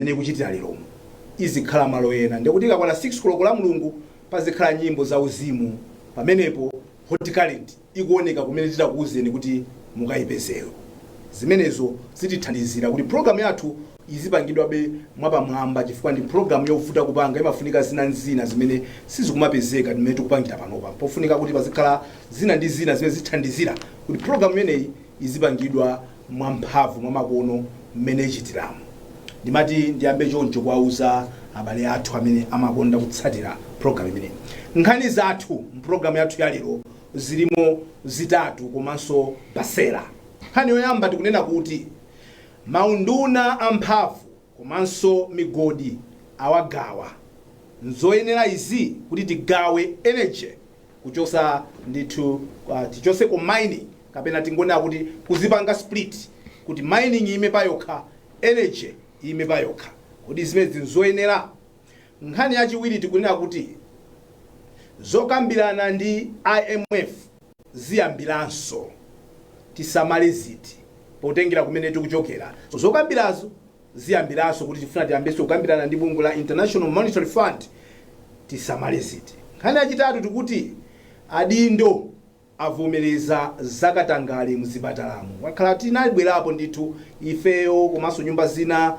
Mmene ikuchitira leromu, izikhala malo ena ndikuti ikakwana 6 koloko la Mulungu pazikhala nyimbo za uzimu pamenepo. Hot Current ikuoneka kumene titakuuzeni kuti mukayipezero. Zimenezo zitithandizira kuti program yathu izipangidwabe mwapamwamba, chifukwa ndi program yovuta kupanga, imafunika zina nzina zimene sizikumapezeka mmene tikupangira panopa. Pofunika kuti pazikhala zina ndi zina zimene zithandizira kuti program imeneyi izipangidwa mwamphamvu, mwamakono mmene ichitiramo. Ndimati ndiyambe choncho kuwauza abale athu amene amakonda kutsatira program imeneyi. Nkhani zathu mpulogalamu yathu ya lero zilimo zitatu komanso basela. Nkhani yoyamba tikunena kuti maunduna amphamvu komanso migodi awagawa. Nzoyenera izi kuti tigawe energy kuchosa ndithu, tichose ku mining, kapena tingonena kuti kuzipanga split kuti mining ime payokha, energy ime payokha? Kodi zimenezi nzoyenera? Nkhani yachiwiri tikunena kuti zokambirana ndi IMF ziyambiranso. Tisamale ziti potengera kumene tikuchokera? Zokambirazo ziyambiranso kuti tifuna tiyambenso kukambirana ndi bungwe la International Monetary Fund. Tisamale ziti? Nkhani yachitatu tikuti adindo avomereza zakatangale mzipatalamo. Wakhala tinabwerapo ndithu ifeyo komanso nyumba zina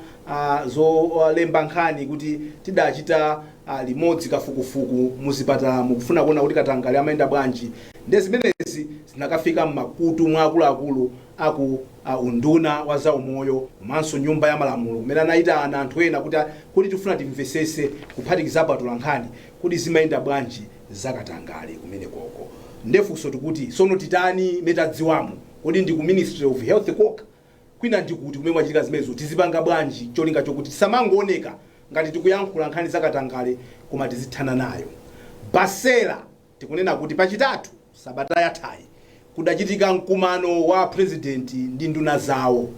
zolemba nkhani kuti tidachita limodzi kafukufuku muzipatalamo kufuna kuona kuti katangale amayenda bwanji. Nde zimenezi zinakafika m'makutu mwa akuluakulu aku unduna wa zaumoyo komanso nyumba ya malamulo, kumene anayitana anthu ena kuti tifuna timvesese, kuphatikizapo atolankhani, kuti zimayenda bwanji zakatangale kumene koko. Ndefunso tikuti sono titani metadziwamo? Kodi ndi ku Ministry of Health kokha, kwina ndikuti kumene mwachitika zimenezo? Tizipanga bwanji cholinga chokuti tisamangooneka ngati tikuyankhula nkhani zakatangale koma tizithana nayo? Basela tikunena kuti pachitatu sabata yathayi kudachitika mkumano wa president ndi nduna zawo.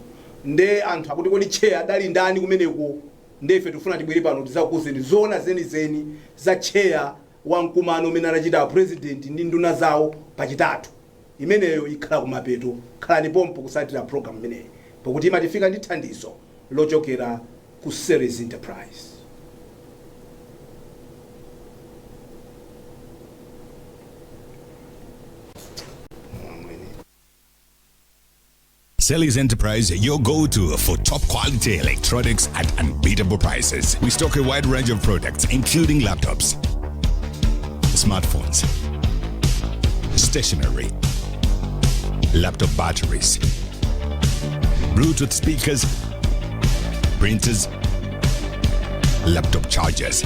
Nde anthu akuti, kodi chair adali ndani kumeneko? Nde ife tifuna tibwere pano tizakuuzeni zoona zenizeni za chair wa mkumano umene anachita president ndi nduna zawo pachitatu. Imeneyo ikhala kumapeto. Khalani pompo kusatira program imeneyi, pokuti imatifika ndi thandizo lochokera ku Series Enterprise. Selly's Enterprise, your go-to for top quality electronics at unbeatable prices. We stock a wide range of products, including laptops, smartphones, stationery, laptop batteries, Bluetooth speakers, printers, laptop chargers,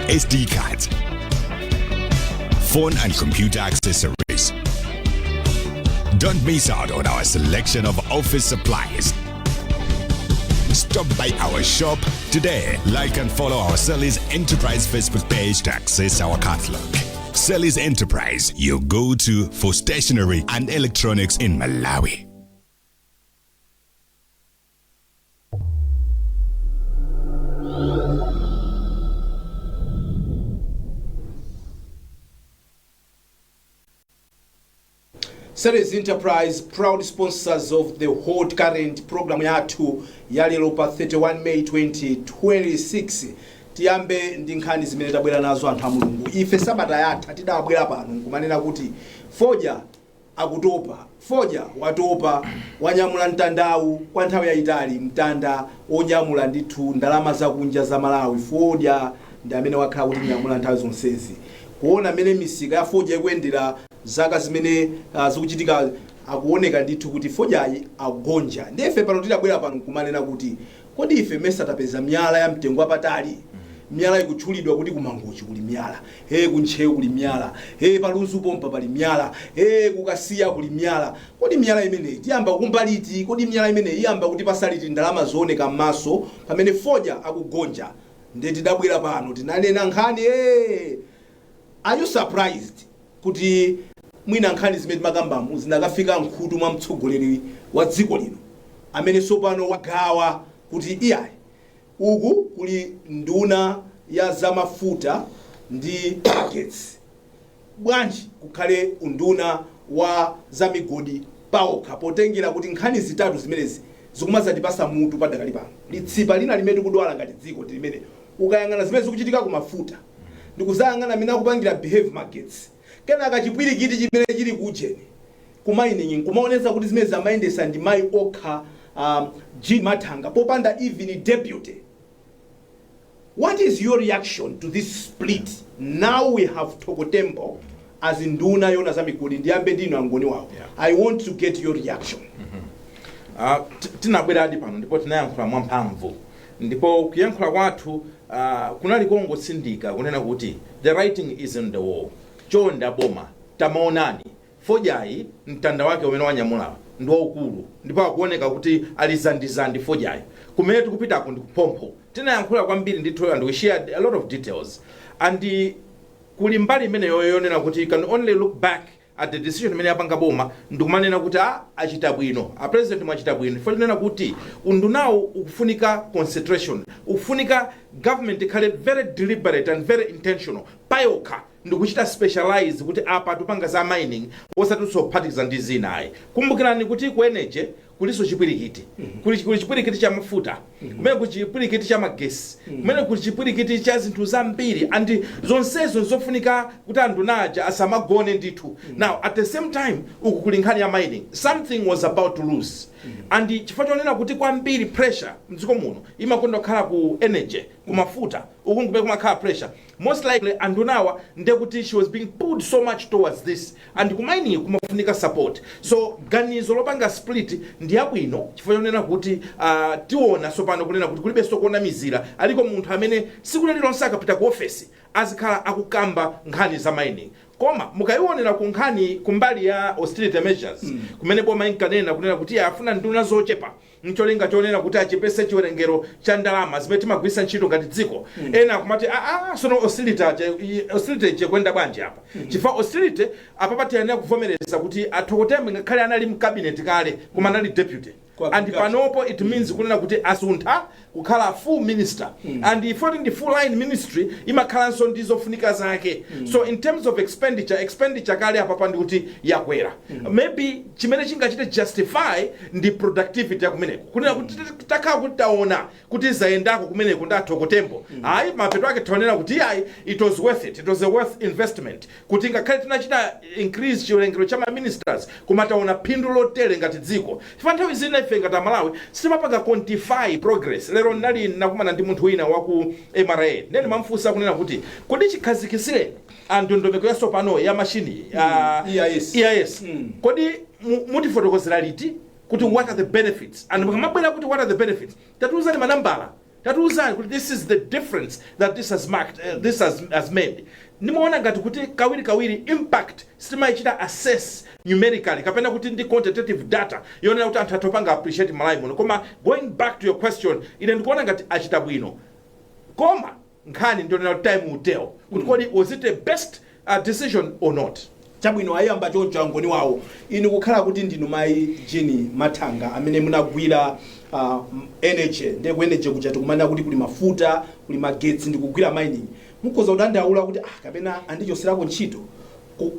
SD cards, phone and computer accessories. Don't miss out on our selection of office supplies. Stop by our shop today. Like and follow our Selly's Enterprise Facebook page to access our catalog. Selly's Enterprise, your go-to for stationery and electronics in Malawi. Selly's Enterprise, proud sponsors of the Hot Current program yathu ya lero pa 31 May 2026. Tiyambe ndi nkhani zimene tabwera nazo, anthu a Mulungu. Ife sabata yatha tidabwera pano nkumanena kuti fodya akutopa. Fodya watopa, wanyamula mtandawu kwa nthawi yayitali, mtanda wonyamula ndithu ndalama zakunja za Malawi. Fodya ndi amene wakhala kuti nyamula nthawi zonsezi. Kuona mmene misika ya fodya ikuyendera zaka zimene zikuchitika, akuoneka ndithu kuti fodyayi akugonja. Ndiye ife pano tidabwera pano nkumanena kuti, kodi ife mesa tapeza miyala ya mtengo wapatali? Miyala ikutchulidwa kuti kuMangochi kuli miyala, he, kuNtcheu kuli miyala, he, paLunzu pompa pali miyala, he, kuKasiya kuli miyala. Kodi miyala imeneyi tiyamba kukumba liti? Kodi miyala imeneyi iyamba kutipasa liti ndalama zooneka m'maso pamene fodya akugonja? Ndiye tidabwera pano tinanena nkhani. Are you surprised kuti mwina nkhani zimene timakambamu zinakafika mkhutu mwa mtsogoleri wa dziko lino, amene tsopano wagawa kuti iyayi, uku kuli nduna ya zamafuta ndi magetsi, bwanji kukhale unduna wa zamigodi paokha, potengera kuti nkhani zitatu zimenezi Zikumazatipasa mutu padakali pano. Litsipa lina limene tikudwala ngati dziko ndi limene ukayang'ana zimene zikuchitika ku mafuta, ndikuzayang'ana amene akupangira behave magetsi, kenaka chipwirikiti chimene chili kujeni ku mining, kumaonetsa kuti zimene zamayendesa ndi mayi okha, Jean Mathanga, popanda even deputy. What is your reaction to this split? Now we have Thoko Tembo as nduna yona za migodi. Ndiyambe ndinu, angoni wawo. I want to get your reaction. Tinabweradi pano ndipo tinayankhula mwamphamvu, ndipo kuyankhula kwathu kunali kongotsindika kunena kuti the writing is on the wall. Chonde boma, tamaonani fodyayi, mtanda wake umene wanyamulawa ndi waukulu ndipo akuoneka kuti ali zandizandi fodyayi. Kumene tikupitako ndi kuphompho. Tinayankhula kwambiri ndithu and we shared a lot of details, and kuli mbali imeneyo yonena kuti you can only look back at the decision imene yapanga boma ndikumanena kuti a achita bwino, a president mwachita bwino, chifukwa chinena kuti undunawo ukufunika concentration, ukufunika government ikhale very deliberate and very intentional payokha ndikuchita specialize kuti apa tupanga za mining, osati kuphatikiza ndi zina ayi. Kumbukirani kuti ku energy kuliso chipwirikiti, kuli chipwirikiti cha mafuta kumene, kuli chipwirikiti cha magesi kumene, kuli chipwirikiti cha zinthu zambiri, and zonsezo nzofunika kuti anthu naja asamagone ndithu. Now, at the same time, uku kuli nkhani ya mining. Something was about to lose, and chifukwa chonena kuti kwambiri pressure mdziko muno imakonda kukhala ku energy, ku mafuta uku nkumene kumakhala pressure, most likely andunawa ndekuti she was being pulled so much towards this, and ku mining kumafunika support. So ganizo lopanga split ndi yabwino chifukwa chonena kuti tiona sopano kunena kuti kulibenso kuonamizira. Aliko munthu amene siku lililonse akapita ku ofesi azikhala akukamba nkhani za mining. Koma mukayionera ku nkhani kumbali ya austerity measures, kumene boma inkanena kunena kuti iye afuna nduna zochepa ncholinga chonena kuti achepese chiwerengero cha ndalama zimene timagwiritsa ntchito ngati dziko, ena akumati, aa, sono austerity chekwenda bwanji apa? Chifukwa austerity apa tiyenera kuvomereza kuti a Thoko Tembo ngakhale anali mcabinet kale, koma anali deputy. Kwa And panopo it means kunena kuti asuntha kukhala full minister, and ifoti ndi full line ministry imakhalanso ndi zofunika zake. So in terms of expenditure kale apapa ndi kuti yakwera. Maybe chimene chingachite justify ndi productivity yakumeneko, kunena kuti takhala kuti taona kuti zayendako kumeneko ndi a Thoko Tembo, ayi, mapeto ake taonera kuti ayi, it was worth it, it was a worth investment, kuti ngakhale tinachita increase chiwerengero cha ma ministers, koma taona phindu lotere ngati dziko. Chifukwa nthawi zina ife ngati Amalawi sitimapanga quantify progress. Lero ndinali nakumana ndi munthu wina waku MRA, ndeni mamfunsa kunena kuti kodi chikhazikisire ndondomeko yatsopano ya mashini EIS. EIS, kodi mutifotokozera liti kuti what are the benefits? And mukamabwera kuti what are the benefits, tatiuzani manambala, tatiuzani kuti this is the difference that this has marked, this has made. Ndimaona ngati kuti kawiri kawiri impact sitimayichita assess numerically kapena kuti ndi quantitative data yonena kuti anthu atopanga appreciate Malawi muno. Koma going back to your question, ine ndikuona ngati achita bwino, koma nkhani ndionena kuti time will tell kuti kodi was it a best decision or not. Chabwino, ayamba choncho angoni wawo. Inu kukhala kuti ndinu mayi Jean Mathanga amene munagwira energy, ndiye ku energy kuja tikumanena kuti kuli mafuta, kuli magetsi, ndikugwira mining, mukhoza kudandaula kuti ah, kapena andichoserako ntchito.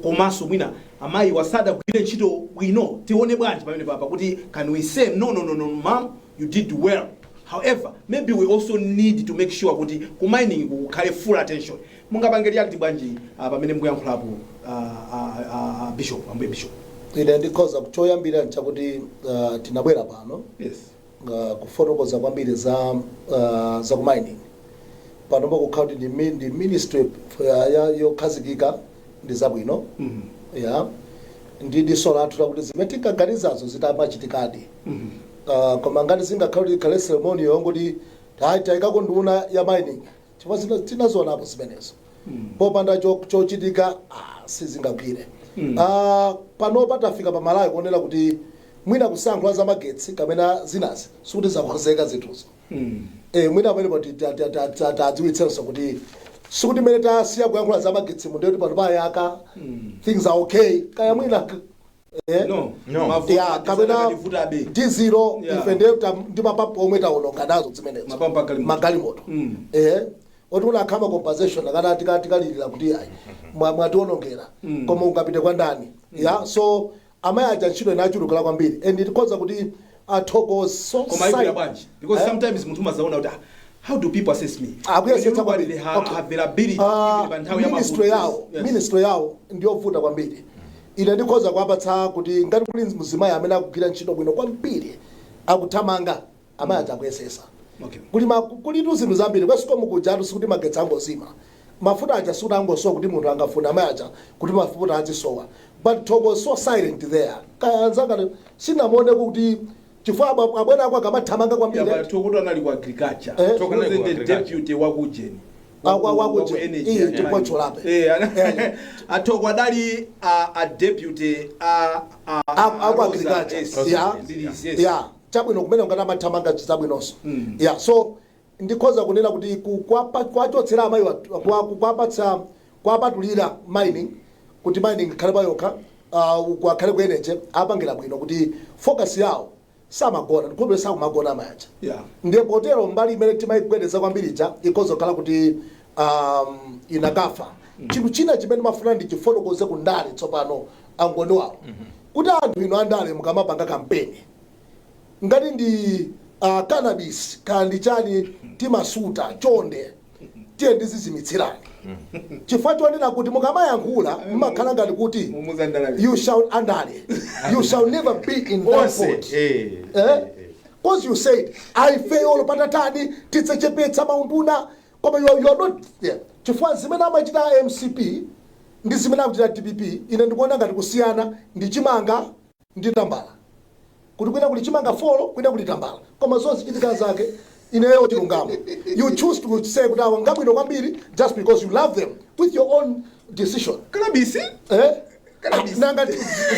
Komanso mwina amayi wasadagwire ntchito bwino. Tione bwanji pamene papa kuti can we say, "No, no, no, no, ma'am, you did well"? However, maybe we also need to make sure kuti ku mining kukhale full attention. Mungapange react bwanji pamene mukuyankhulapo, bishop, ambuye bishop? Ine ndikhoza choyambira nchakuti tinabwera pano kufotokoza kwambiri za ku mining. Panopo kukhala kuti ndi ministry yokhazikika ndi zabwino. Ya, ndi diso lathu lakuti zimene tinkaganizazo zitamachitikadi. Koma ngati zingakhala kuti ikhale ceremony yongoti hayi, tayikako nduna ya mining, chifukwa tinazionapo zimenezo popanda chochitika, sizingagwire. Panopa tafika pamalawi kuonera kuti mwina kusankhula za magetsi kapena zinazi sikuti zakonzeka zinthuzo. Mwina pamenepo tadziwitsenso kuti sikuti mmene tasiya kuyankhula za magetsi mu ndekuti pano payaka things are okay, kaya mwina No. No. Mavuto Ya, kapena vutabe. Dizilo, ife ndiye ndi mapampu omwe taononga nazo zimenezo. Mapampu agalimoto. Magalimoto. Oti unakhala compensation akana tikalirira kuti ayi, mwationongera, koma ungapite kwa ndani? Ya, so amayi aja ntchito inachulukira kwambiri, and tikhoza kuti Athokozo. Koma ayigwira bwanji? Because sometimes munthu umazaona kuti, ah, how do people assess me? Akuyesetsa When you look at kwambiri. the availability even pa nthawi ya Ministry mavuto. yawo, ministry yawo ndiyovuta kwambiri. Ine ndikhoza kuwapatsa kuti ngati kuli mzimayi amene akugwira ntchito bwino kwambiri, akuthamanga, amayi aja akuyesesa. Kulitu zinthu zambiri ku ESCOM kujatu, sikuti magetsi angozima, mafuta aja sikuti angosowa kuti munthu angafuna amayi aja kuti mafuta azisowa. But Thoko so silent there. Kaya anzanga sinamuone kuti chifukwa abwana ako akamathamanga kwambiri. Yeah, but Thoko anali ku agriculture. Thoko anali ku Wasn't the agriculture. deputy wa kujeni? Wa ku Energy Iye, and chikocholabe. Athoko adali a deputy a Aku Rosa, agriculture. yes. Yes, yes. Ya, chabwino, kumene ngati amathamanga zabwinonso. Ya, so ndikhoza kunena kuti kwachotsera amayi kuwapatsa, kuwapatulira mining, kuti mining ikhale payokha, kuakhale ku energy, apangira bwino kuti focus yawo samagona, ndikhulupirira sakumagona amayaja. Ndiye potero mbali imene timayigwedeza kwambirija ikhoza kukhala kuti inakafa. Chinthu china chimene mafuna ndi chifotokoze ku ndale tsopano, angoni wawo, kuti anthu ino andale mukamapanga kampeni, ngati ndi cannabis kana ndi chani timasuta, chonde tiye ndizizimitsirani, chifukwa chonena kuti mukamayankhula mmakhala ngati kuti Mumuzandalale. You shall, andale, you shall never be in that Onse boat. Eh? 'Cause you said ifeyo patatani tidzachepetsa maunduna, koma you are not there, chifukwa zimene amachita MCP ndi zimene akuchita DPP, ine ndikuona ngati kusiyana ndi chimanga ndi tambala, kuti kwina kuli chimanga folo, kwina kuli tambala, koma zonse chitika zake. Ineyo chilungamo, you choose to say kuti awa ngabwino kwambiri just because you love them with your own decision. Cannabis? Eh? Cannabis. Nanga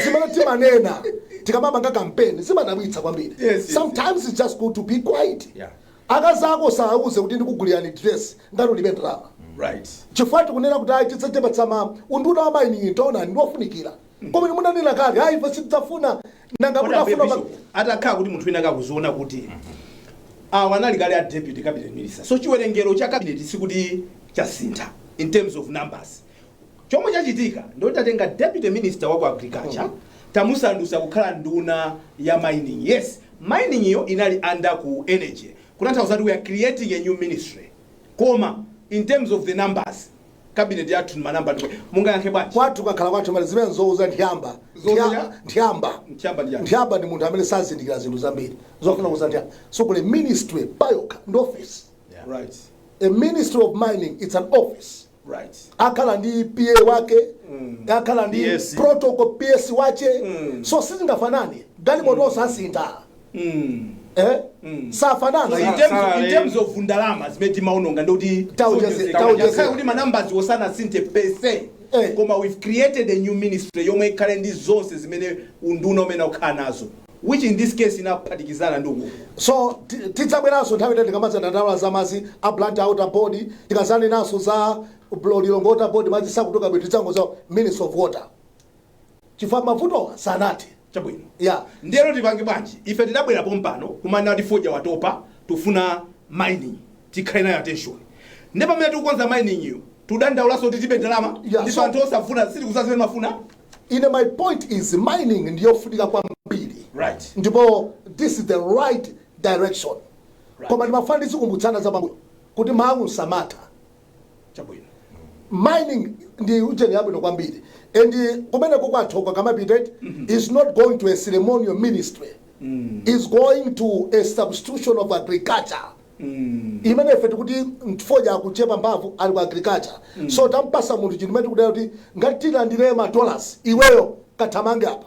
zimene timanena tikamapanga kampeni zimadabwitsa kwambiri. Sometimes it's just good to be quiet. Akazako sauze kuti ndikugulirani dress ngati ulibe ndalama, chifukwa tikunena kuti ayi, tidzachepetsa ma unduna wa mining, taona ndiwofunikira, koma ine munanena kale, ayi, ife sitidzafuna. Nanga Kodi ambuye mutafuna Bishop, atakhala kuti munthu wina akakuziona kuti awa anali kale a deputy cabinet minister, so chiwerengero cha cabinet sikuti chasintha in terms of numbers. Chomwe chachitika ndoti tatenga deputy minister wa ku agriculture, tamusandusa kukhala nduna ya mining. Yes, mining iyo inali under ku energy, kutanthauza kuti we are creating a new ministry, koma in terms of the numbers, cabinet yathu manamba ndipo mungayankhe bwanji? Kwathu kakhala kwathu mali zimene zouza nthiyamba. Zouza Nthiyamba. Nthiyamba ndi chani? Nthiyamba ndi munthu amene sazindikira zinthu zambiri zofuna kuza nthiyamba. So kuli ministry payokha ndi office. A ministry of mining, it's an office. Akhala ndi PA wake, akhala ndi PS. protocol, PS wache. So sizingafanani, galimoto asintha. Eh, safanana. So in terms of, in terms of ndalama zimene timaononga ndikuti Taujeze. kuti ma numbers osanasinthe per se, koma we've created a new ministry yomwe ikhale ndi zonse zimene unduna umene ukhala nazo, which in this case inaphatikizana ndi ukuku. So tidzabweranso nthawi ina tikamadza dandaula za madzi a Blantyre Water Board, tikazanenanso za Lilongwe Water Board, madzi sakutoka bwino, tidzangoza Minister of Water, chifukwa mavuto sanathe. Chabwino. Yeah. Ndiyero tipange bwanji? Ife tidabwera pompano kumanena kuti fodya watopa, tufuna mining tikhale nayo attention. Ndi pamene tikukonza mining iyo, tudandaulaso kuti tibe ndalama. Ndipo anthu osafuna sitikuza zimene mafuna. Ine my point is mining ndiyofunika kwambiri. Ndipo this is the right direction. Koma ndimafuna ndizikumbutsana za pambuyo kuti mawu samatha. Chabwino. Mining ndi ujeni yabwino kwambiri, and kumeneko kwathoka kamapita is not going to a ceremonial ministry, is going to a substitution of agriculture, imene ife tikuti fodya akuchepa mphamvu ali ku agriculture. So tampasa munthu chinthu imene tikudera kuti ngati tilandire ma dollars, iweyo kathamange apa.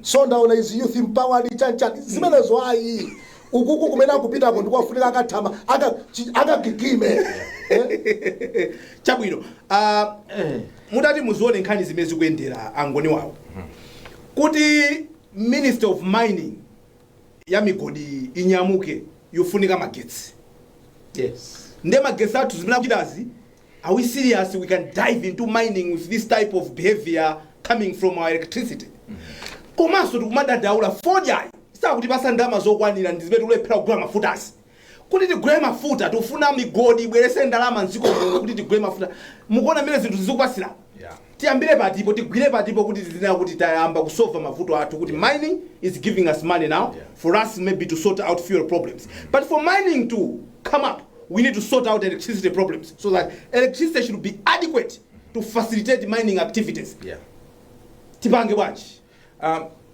So ndaona izi youth empowered, chanchani zimenezo, ayi, ukuku kumene akupitako ndikuwafunika akathama akagigime, eh? Chabwino. Mutati muzione nkhani zimene zikuyendera angoni wawo, kuti Minister of Mining ya migodi inyamuke, yofunika magetsi. Nde magetsi athu zimene akuchitazi, are we serious we can dive into mining with this type of behavior coming from our electricity? Komanso tikumadandaula fodya sakutipasa ndalama zokwanira, ndi zimene tikulephera kugula mafutasi. Kuti tigule mafuta tifuna migodi ibwerese ndalama mdziko muno kuti tigule mafuta. Mukuona mmene zinthu zikupasira? Tiyambire patipo, tigwire patipo kuti tizinena kuti tayamba kusolva mavuto athu, kuti mining is giving us money now for us maybe to sort out fuel problems. But for mining to come up, we need to sort out electricity problems so that electricity should be adequate to facilitate mining activities. Tipange bwanji?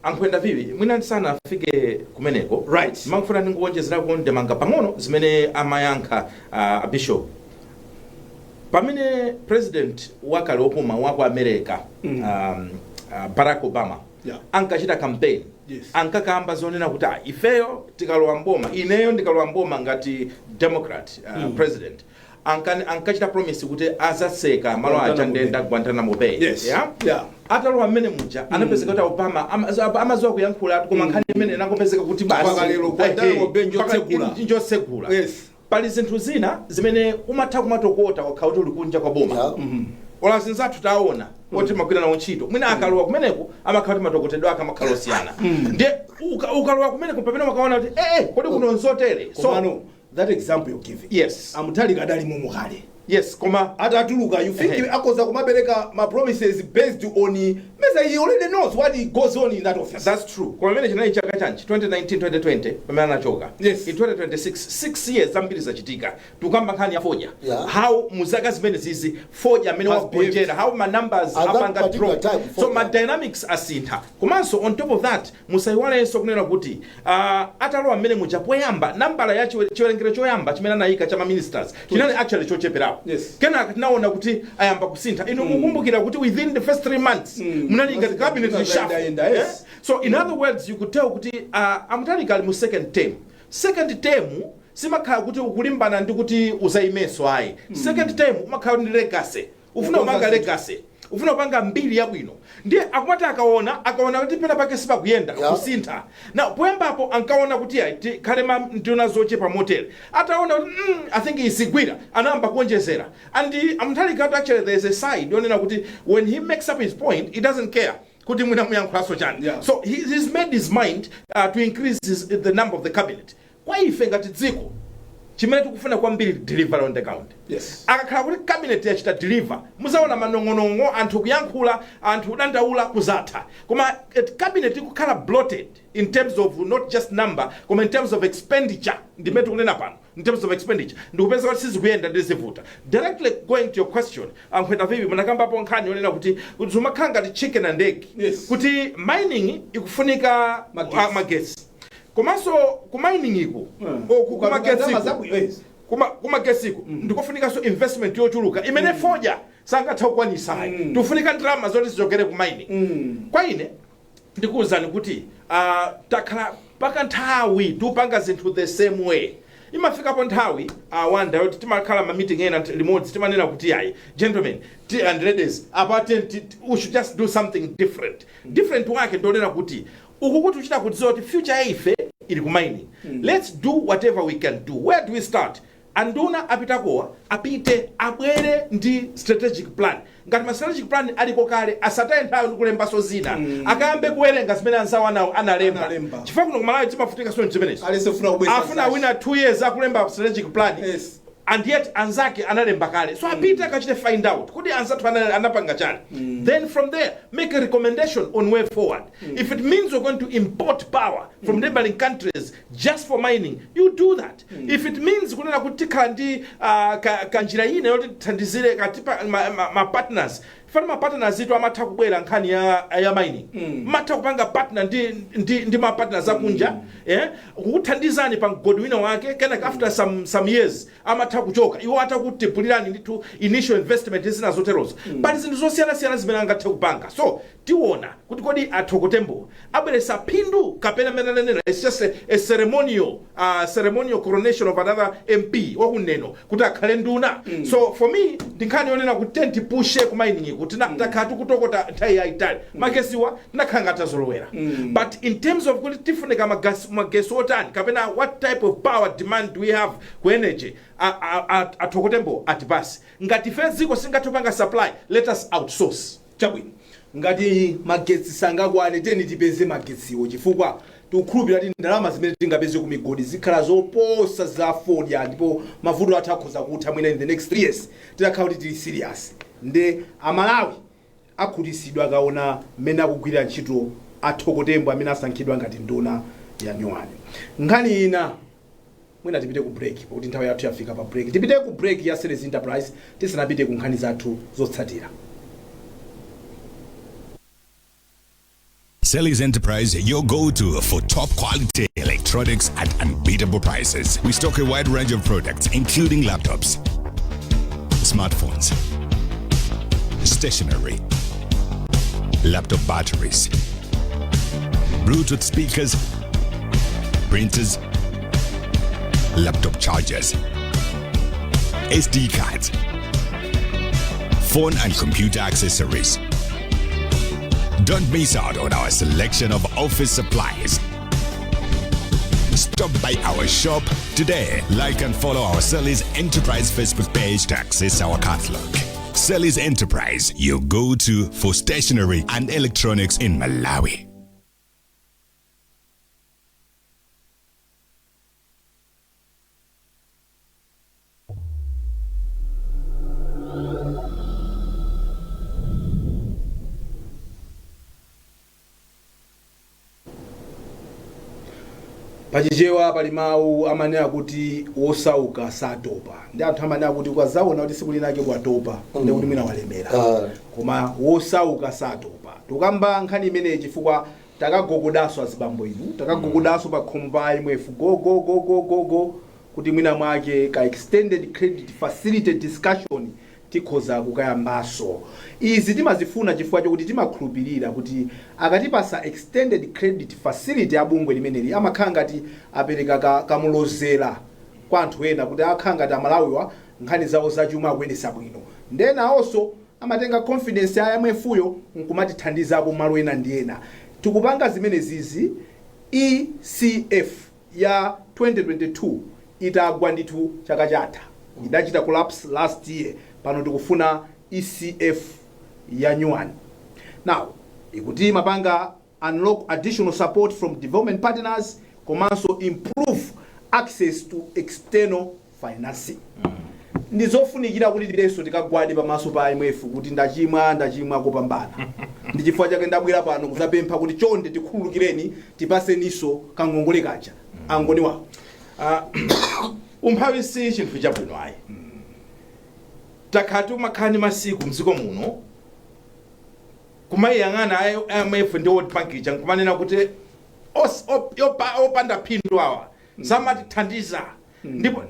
Ankhwenda vivi, mwina ndisanafike kumeneko, mangofuna ndinguwonjezerako ndemanga pang'ono zimene amayankha bishop. Pamene president wakale wopuma wa ku America, Barack Obama, ankachita campaign, ankakamba zonena kuti, "Ah, ifeyo tikalowa mboma, ineyo ndikalowa mboma ngati Democrat president," ankachita promise kuti azatseka malo aja Guantanamo. ndenda Guantanamo Bay. Yeah? Atalowa mmene muja, anapezeka kuti Obama amaziwa kuyankhula, koma nkhani imene inangopezeka kuti basi. Mpaka lero Guantanamo Bay njotsegula. Njotsegula. Pali zinthu zina zimene umatha kumatokota wakhala kuti uli kunja kwa boma. Ola zinzathu taona oti magwira nawo ntchito, mwina akalowa kumeneko amakhala kuti matokotedwe ake amakhala osiyana. Ndiye ukalowa kumeneko pamene umakaona kuti kodi kuno nzotere? So Komano that example you're giving, a Mutharika adali momo kale. Yes, koma Atatuluka, you think akoza kumapereka ma promises based on mesa he already knows what he goes on in that office? That's true, koma pamene chinali chaka chanji, 2019, 2020, pamene anachoka. In 2026, 6 years, zambiri zachitika. Tikukamba nkhani ya fodya, how muzaka zimene zizi fodya amene has wagonjera, how ma numbers At that apanga particular drop. time, So fodya. ma dynamics asintha. Komanso on top of that, musayiwalenso kunena kuti atalowa mmene muja poyamba, nambala ya chiwerengero choyamba chimene anayika cha ma ministers chinali actually chocheperapo. Kenaka tinaona kuti ayamba kusintha. Inu mukumbukira kuti within the first 3 months munali ngati cabinet reshuffle. Yenda, yes. Eh? So in other words, you could tell kuti a Mutharika ali mu second term. Second term simakhala kuti ukulimbana ndi kuti uzayimenso, ayi. Second term umakhala ndi legacy, ufuna Ukonza upanga zinthu. legacy, ufuna upanga mbiri yabwino. Ndiye akumati akaona kuti pena pake sipakuyenda, kusintha. Na poyambapo ankaona kuti ayi, tikhale ma nduna zochepa motere. Ataona kuti I think isigwira, anayamba kuonjezera. And a Mutharika, actually there is a side yonena kuti when he makes up his point, he doesn't care kuti mwina muyankhulanso chani. So he's made his mind to increase the number of the cabinet. Kwa ife ngati dziko, chimene tikufuna kwambiri, delivery on the ground. Akakhala kuti cabinet yachita deliver, muzaona manong'onong'o, anthu kuyankhula, anthu kudandaula, kuzatha. Koma cabinet ikukhala bloated in terms of not just number, koma in terms of expenditure, ndimene tikunena pano, in terms of expenditure, ndikupeza kuti sizikuyenda, ndizivuta. Directly going to your question, ankhwenda vivi, munakambapo nkhani yonena kuti zimakhala ngati chicken and egg, kuti mining ikufunika magetsi. Magetsi. Komanso ku mining iku, kumagetsiku, kumagetsiku ndikufunikanso investment yochuluka imene fodya sangatha kukwanisayi. Tikufunika ndalama zoti zichokere ku mining. Kwa ine ndikuwuzani kuti takhala paka nthawi tikupanga zinthu the same way. Imafikapo nthawi, wanda, yoti timakhala ma meeting ena limodzi, timanena kuti, "Ayi, gentlemen and ladies, apa we should just do something different." Different wake ndionena kuti uku kuti uchita kudziwa kuti future ya ife ili ku mining. Let's do whatever we can do. Where do we start? Anduna apitakowa apite, abwere ndi strategic plan. Ngati ma strategic plan aliko kale, asataye nthawi ndi kulembaso zina. Akayambe kuwerenga zimene anzawo analemba. Analemba. Chifukwa kuno kumalawi timafutika zimenezo. Alese funa kubweza Afuna zachi. wina 2 years akulemba strategic plan and yet anzake analemba kale. So apite akachite find out kuti anzathu anapanga chani, then from there make a recommendation on way forward. If it means we're going to import power from neighboring countries just for mining, you do that. If it means kunena kuti tikhala ndi kanjira ina yoti tithandizire katipa ma partners, fana ma partners itu amatha kubwera nkhani ya mining, matha kupanga partner ndi ma partners akunja, kukuthandizani pa mgodi wina wake. Kenaka after some years amatha kuchoka, iwo atakutipulirani ndithu initial investment, zina zoterozo. Pali zinthu zosiyanasiyana zimene angathe kupanga. So tiona kuti kodi a Thoko Tembo abweresa phindu kapena mene ananena, it's just a ceremonial coronation of another MP wakuneno kuti akhale nduna. So for me, ndi nkhani yonena kuti tentipushe ku mining, kuti takhala tikutokota nthawi yayitali, magesiwa tinakhala ngati tazolowera. But in terms of kuti tifunika magesi otani kapena what type of power demand do we have ku energy, a Thoko Tembo atipasi ngati ife dziko singathe supply, let us outsource. Chabwino, ngati magetsi sangakwane, teni tipeze magetsiwo, chifukwa tikukhulupirira kuti ndalama zimene tingapeze ku migodi zikhala zoposa za fodya, ndipo mavuto athu akhoza kutha mwina in the next 3 years titakhala kuti tili serious. Nde Amalawi Akhutisidwa akaona mmene akugwirira ntchito a Thoko Tembo amene asankhidwa ngati nduna ya nyuwani. Nkhani ina, mwina tipite ku break, pakuti nthawi yathu yafika pa break. Tipite ku break ya Series Enterprise tisanapite ku nkhani zathu zotsatira. Selly's Enterprise, your go-to for top quality electronics at unbeatable prices. We stock a wide range of products, including laptops, smartphones, stationery, laptop batteries, Bluetooth speakers, printers, laptop chargers, SD cards, phone and computer accessories. Don't miss out on our selection of office supplies. Stop by our shop today. Like and follow our Selly's Enterprise Facebook page to access our catalog. Selly's Enterprise, your go-to for stationery and electronics in Malawi. Pachichewa pali mawu amanena kuti wosauka satopa, ndi anthu amanena kuti ukazaona kuti tsiku linake watopa, ndi kuti mwina walemera. Koma wosauka satopa. Tukamba nkhani imeneyi chifukwa takagogodanso, azibambo inu, takagogodanso pa khomo pa IMF, go go go go go go, kuti mwina mwake ka extended credit facility discussion tikhoza kukayambaso. Izi timazifuna chifukwa chokuti timakhulupirira kuti akatipasa extended credit facility abungwe limeneli, amakhala ngati apereka kamulozera kwa anthu ena kuti akhala ngati Amalawiwa nkhani zawo zachuma akuyendesa bwino. Ndena awonso amatenga confidence ya IMF yo nkumatithandizako malo ena ndi ena. Tikupanga zimenezizi ECF ya 2022 itagwa ndithu chaka chatha, idachita collapse last year. Pano tikufuna ECF ya nyuwani. Now ikuti mapanga unlock additional support from development partners komanso improve access to external financing. Ndi zofunikira kuti tilenso tikagwade pamaso pa IMF kuti ndachimwa, ndachimwa kopambana, ndi chifukwa chake ndabwera pano kuzapempha kuti chonde tikhululukireni, tipaseninso kangongole kaja, angoni wawo. Umphawi si chinthu chabwino ayi. Takhala timakhala ndi masiku mdziko muno kumayiyang'ana IMF ndi World Bank ija nkumanena kuti opanda phindu awa, samatithandiza, ndipo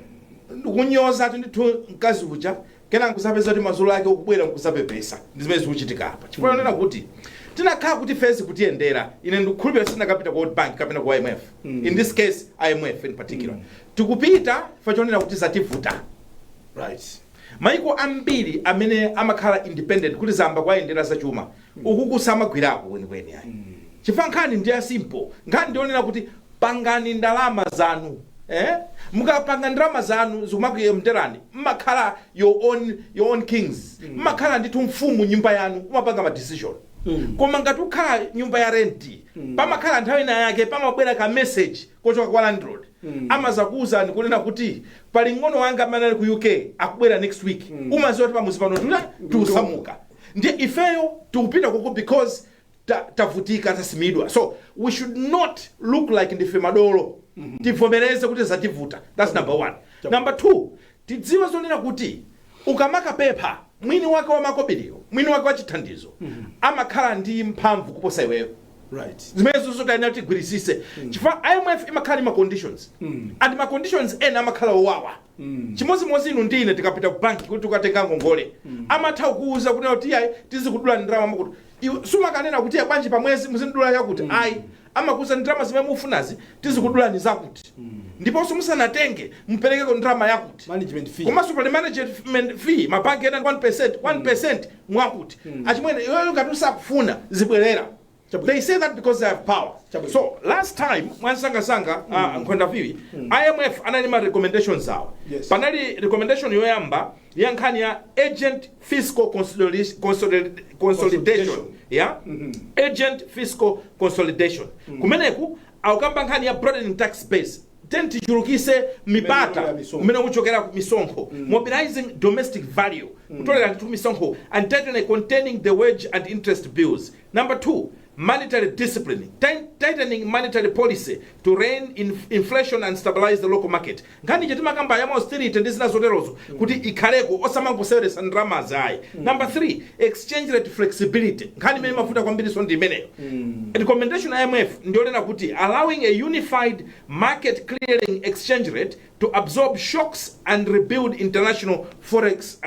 ndikunyoza ndithu mkazi uja, kena nkusapeza kuti mazulu ake ukubwera nkusapepesa. Ndi zimene zikuchitika apa, chifukwa nena kuti tinakhala kuti fezi kutiyendera, ine ndikukhulupirira sitinakapita ku World Bank kapena ku IMF, in this case IMF in particular. Tikupita chifukwa chonena kuti zativuta. Maiko ambiri amene amakhala independent kuti zamba kwayendera zachuma, uku kusamagwirako kwenikweni ayi, chifukwa nkhani ndi ya simple. Nkhani ndionena kuti pangani ndalama zanu, eh? Mukapanga ndalama zanu zikumakuyenderani, mmakhala your own kings, mmakhala ndithu mfumu nyumba yanu, umapanga ma decision. Koma ngati ukhala nyumba ya renti, pamakhala nthawi ina yake pamabwera ka message kochoka kwa landlord, amazakuwuzani kunena kuti pali ng'ono wanga amene ali ku UK akubwera next week. Umaziwa kuti pamuzi pano tula tikusamuka. Ndiye ifeyo tikupita koko because tavutika, tasimidwa. So we should not look like ndife madolo. Tivomereze kuti zativuta, that's number one. Number two, tidziwe zonena kuti ukamakapempha, mwini wake wa makobiriyo, mwini wake wa chithandizo, amakhala ndi mphamvu kuposa iweyo. Zimene zonso tayenera tigwirisise, chifukwa IMF imakhala ndi ma conditions, and ma conditions ena amakhala owawa. Chimodzimodzi inu ndi ine tikapita ku banki kuti tikatenga ngongole, amatha kukuwuza kuti kuti ayi, tizikudula ndalama makuti. Iwe sumakanena kuti bwanji pa mwezi muzindidula yakuti, ayi, amakuza ndalama zimene mufunazi tizikudulani zakuti, ndiponso musanatenge muperekeko ndalama yakuti. Management fee. Komanso pali management fee, mabanki ena 1%, 1% mwakuti. Achimwene, iweyo ngati usakufuna zibwerera. They say that because they have power. Chabwino. So last time mwansangasanga, nkhonda viwi, IMF anali ma recommendations awo. Panali recommendation yoyamba ya nkhani ya urgent fiscal consolidation. Consolidation. Yeah, urgent fiscal consolidation. Kumeneku akukamba nkhani ya broadening tax base. Tiyeni tichulukise mipata Kumene misonkho. Kumene kuchokera ku misonkho, mobilizing domestic value, kutolera ndithu misonkho, and tightening, containing the wage and interest bills. Number two, monetary discipline, tightening monetary policy to rein in inflation and stabilize the local market. Nkhani ije timakamba ya austerity ndi zina zoterozo kuti ikhaleko, osamangoseweretsa ndalamazi ayi. Number three, exchange rate flexibility. Nkhani imene imavuta kwambiriso ndi imeneyo. Recommendation ya IMF ndiyonena kuti allowing a unified market clearing exchange rate to absorb shocks and rebuild international forex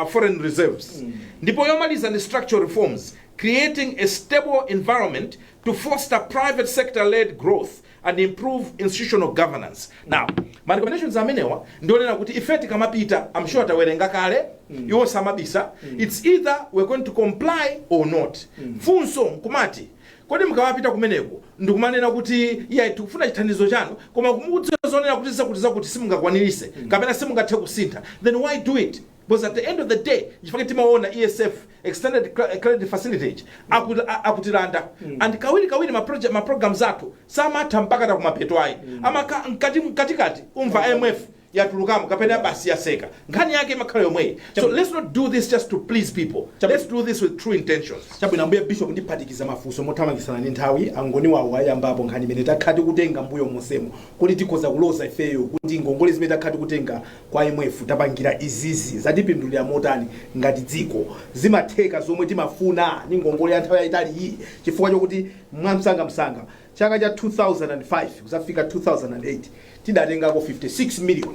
foreign reserves. Ndipo yomaliza ndi structural reforms, creating a stable environment to foster private sector led growth and improve institutional governance. Now, ma recommendations amenewa ndionena kuti ife tikamapita, I'm sure tawerenga kale, iwo samabisa. It's either we're going to comply or not. Funso nkumati, kodi mukamapita kumeneko ndikumanena kuti iya, tikufuna chithandizo chanu, koma kumukudziwa zonena kuti zakuti zakuti simungakwanirise kapena simungathe kusintha, then why do it? Because at the end of the day, chifukwa timaona ESF, Extended Credit Facility, akutilanda and kawiri kawiri ma project, ma programs athu samatha mpaka takumapeto ayi, amaka mkati mkatikati umva IMF yatulukamo kapena basi yaseka. Nkhani yake imakhala yomweyi. So let's not do this just to please people. Let's do this with true intentions. Chabwino, ambuye Bishop, ndiphatikiza mafunso mothamangisana ndi nthawi. Angoni wawo ayambapo nkhani imene takhala tikutenga mbuyo monsemo, kuti tikhoza kuloza ifeyo kuti ngongole zimene takhala tikutenga kwa IMF tapangira izizi, zatipindulira motani ngati dziko? Zimatheka zomwe timafuna ni ngongole ya nthawi yayitali iyi? Chifukwa chokuti mwamsangamsanga chaka cha 2005 kuzafika 2008 tidatengako $56 million